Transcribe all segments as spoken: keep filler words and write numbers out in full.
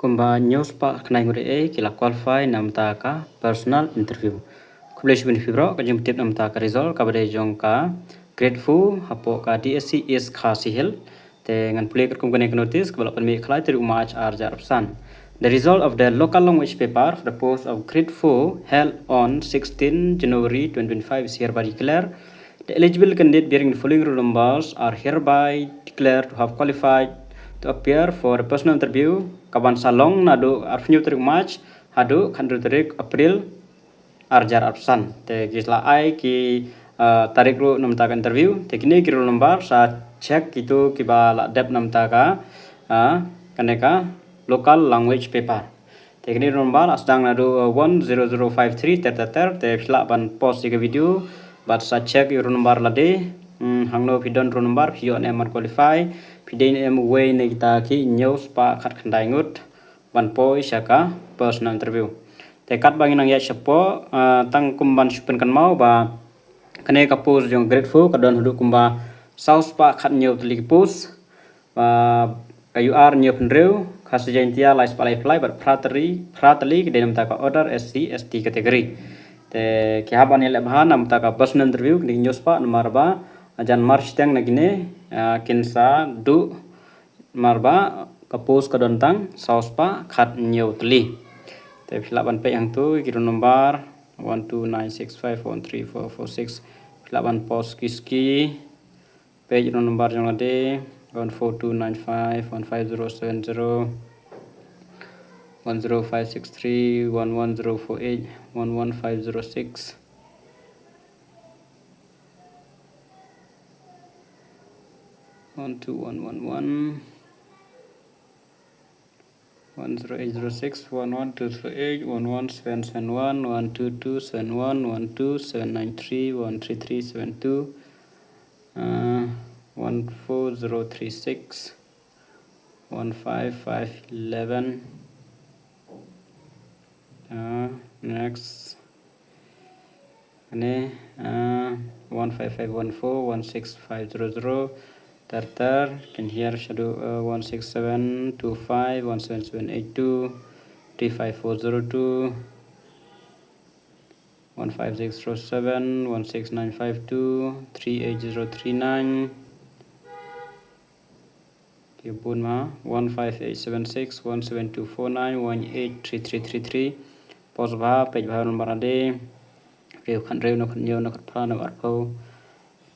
Kumba hynñiew spah khyndai ngut eh ki la qualify namta ka personal interview. Khublei shibun ïa phi baroh, ka jingpyntip namta ka result kaba dei jong ka grade four hapoh ka D S C East Khasi Hills. Te ngan pule katkum kane ka notice kaba la pynmih khlaiñ tarik u March ar hajar arphew san. The result of the local language paper for the post of grade four held on sixteen January twenty twenty-five is hereby declared. The eligible candidate bearing the following roll numbers are hereby declared to have qualified to appear for the personal interview. Kaban sa long naduh arphew tarik March haduh khathynriew tarik April ar hajar arphew san. Te ki la ai ki, ah, tarik ruh namta ka interview. Te kine ki roll number sa check kito kiba la dep namta ka, ah, kane ka local language paper. Te kine ki roll number la sdang naduh, ah, one zero zero five three ter ter ter. Te phi lah ban pause ïa ka video bad sa check ïa u roll number lade. Hmm, hangno phi don roll number, phi ïoh ne em ban qualify, phi dei ne em uwei na kita ki hynñiew spah khatkhyndai ngut ban poi sha ka personal interview. Te katba ngi nang ïaid shapoh, ah, tang kum ban shu pynkynmaw ba kane ka post jong grade four ka don haduh kumba saw spah khathynñiew tylli ki post. Ba ka U R hynñiew phew hynriew, Khasi Jaiñtia lai spah lai phew lai bad phra tylli, phra tylli ki dei namta ka other S C S T category. Te ki hap ban ïaleh bha namta ka personal interview kine ki hynñiew spah namar ba jan mar shiteng na kine, ah, kin sa duh namar ba ka post ka don tang saw spah khathynñiew tylli. Te phi lah ban peit hangto ki roll number one two nine six five one three four four six. Phi lah ban pause ki ski. Peit roll number jong lade one four two nine five one five zero seven zero, one zero five six three, one one zero four eight, one one five zero six. One two one one one, one zero eight zero six, one one two three eight, one one seven seven one, one two two seven one, one two seven nine three, one three three seven two, uh, one four zero three six, one five five eleven. Uh, next. Kane, ah, one five five one four one six five zero zero. Ter ter, kin hiar shaduh, ah, one six seven two five one seven seven eight two, three five four zero two, one five six zero seven, one six nine five two, three eight zero three nine. Ki bun ma, one five eight seven six one seven two four nine, one eight three three three three. Pause bha, peit bha number lade. Hynriew khathynriew, hynñiew khathynñiew, hynñiew khatphra, hynñiew arphew.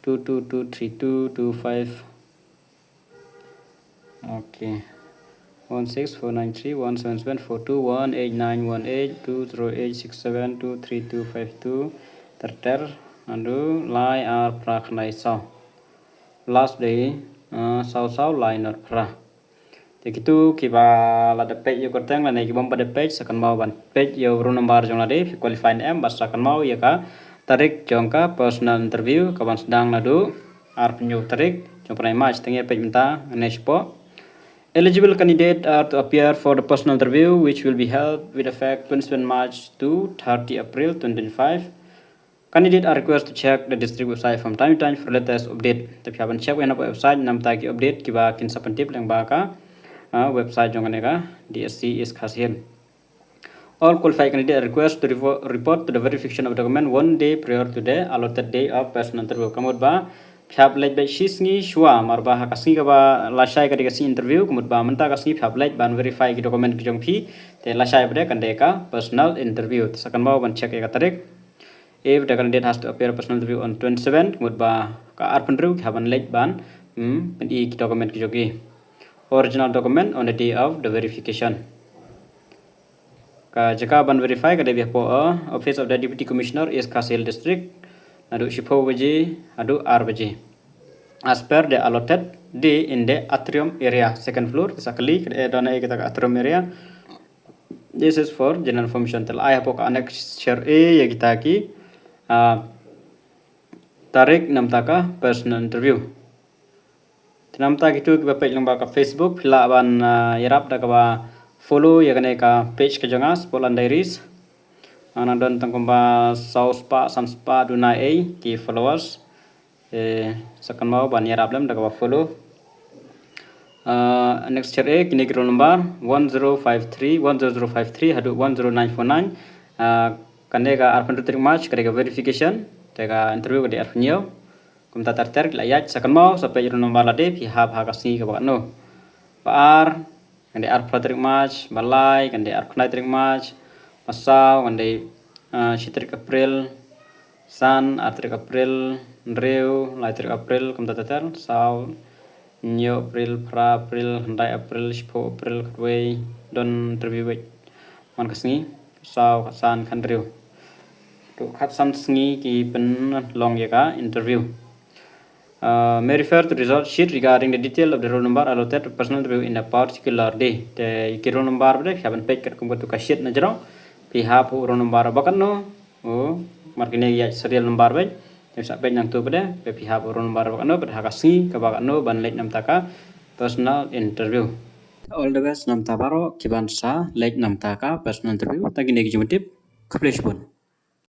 Two two two three two two five. Okay. One six four nine three one seven seven four two, one eight nine one eight two zero eight six seven two three two five two. Ter ter, naduh lai ar phra khyndai saw. Last dei, ah, saw saw lai nor phra. Te kito kiba la dep peit ïa u kyrteng lane ki bym pat dep peit, sa kynmaw ban peit ïa u roll number jong lade, phi qualify ne em, bad sa kynmaw ïa ka tarik jong ka personal interview, kaban sdang naduh arphew tarik jong u bnai March. Te ngin peit mynta ne shapoh. Eligible candidate are to appear for the personal interview, which will be held with effect twenty-seven March to thirty April twenty twenty-five. Candidate are requested to check the district website from time to time for latest update. Te phi hap ban check beit na website namta ki update kiba kin sa pyntip lyngba ka, ah, website jong kane ka D S C East Khasi Hills. All qualified candidate are requested to revo-, report to the verification of document one day prior to the allotted day of personal interview. Ka mut ba phi hap leit beit shi sngi shuwa, namar ba ha ka sngi kaba lashai ka dei ka sngi interview, ka mut ba mynta ka sngi phi hap leit ban verify ki document ki jong phi. Te lashai pat de kan dei ka personal interview. Te sa kynmaw ban check ïa ka tarik. If the candidate has to appear personal interview on twenty-seven, ka mut ba ka arphew hynriew ki hap ban leit ban, hmm, pyni ki document ki jong ki. Original document on the day of the verification. Ka jaka ban verify ka dei beit hapoh, uh, Office of the Deputy Commissioner, East Khasi Hills District, naduh shiphew baje haduh ar baje. As per the allotted day in the atrium area, second floor, sa kali, ka dei don ha kita ka atrium area. This is for general information. Te la ai hapoh ka annexure A ïa kita ki, ah, tarik namta ka personal interview. Te namta kito kiba peit lyngba ka Facebook, phi lah ban, ah, ïarap da kaba follow ïa kane ka page ka jong nga, Sportland Diaries. Nga nang don tang kumba saw spah, san spah, duna ei ki followers. Eh, sa kynmaw ban ïarap lem da kaba follow. Uh, next check, eh, kine ki roll number one zero five three, one zero zero five three haduh one zero nine four nine. Uh, kane ka arphew tarik March, kane ka verification, te ka interview ka dei arphew hynñiew. Kumta ter ter ki la ïaid, sa kynmaw sa peit roll number lade phi hap ha ka sngi kaba katno. Ba ar, kan dei arphew tarik March, ba lai, kan dei arphew tarik March, ba saw, kan dei, uh, shi tarik April, san, ar tarik April, hynriew, lai tarik April, kumta ter ter, saw, hynñiew April, phra April, khyndai April, shiphew April, khatwei, don interview wei. Man ka sngi, saw, khatsan, khathynriew. To khatsan sngi ki pynlong ïa ka interview. Uh, may refer to result sheet regarding the detail of the roll number allotted to personal interview in a particular day. Te ki roll number bad phi hap ban peit katkum katu ka sheet na jrong. Phi hap u roll number ba katno. Oh, mar kine ïa serial number bad. Te sa peit nangtu bad phi hap u roll number ba katno bad ha ka sngi kaba katno ban leit namta ka personal interview. All the best namta baroh kiban sa leit namta ka personal interview. Tang kine ki jingtip. Khublei shibun.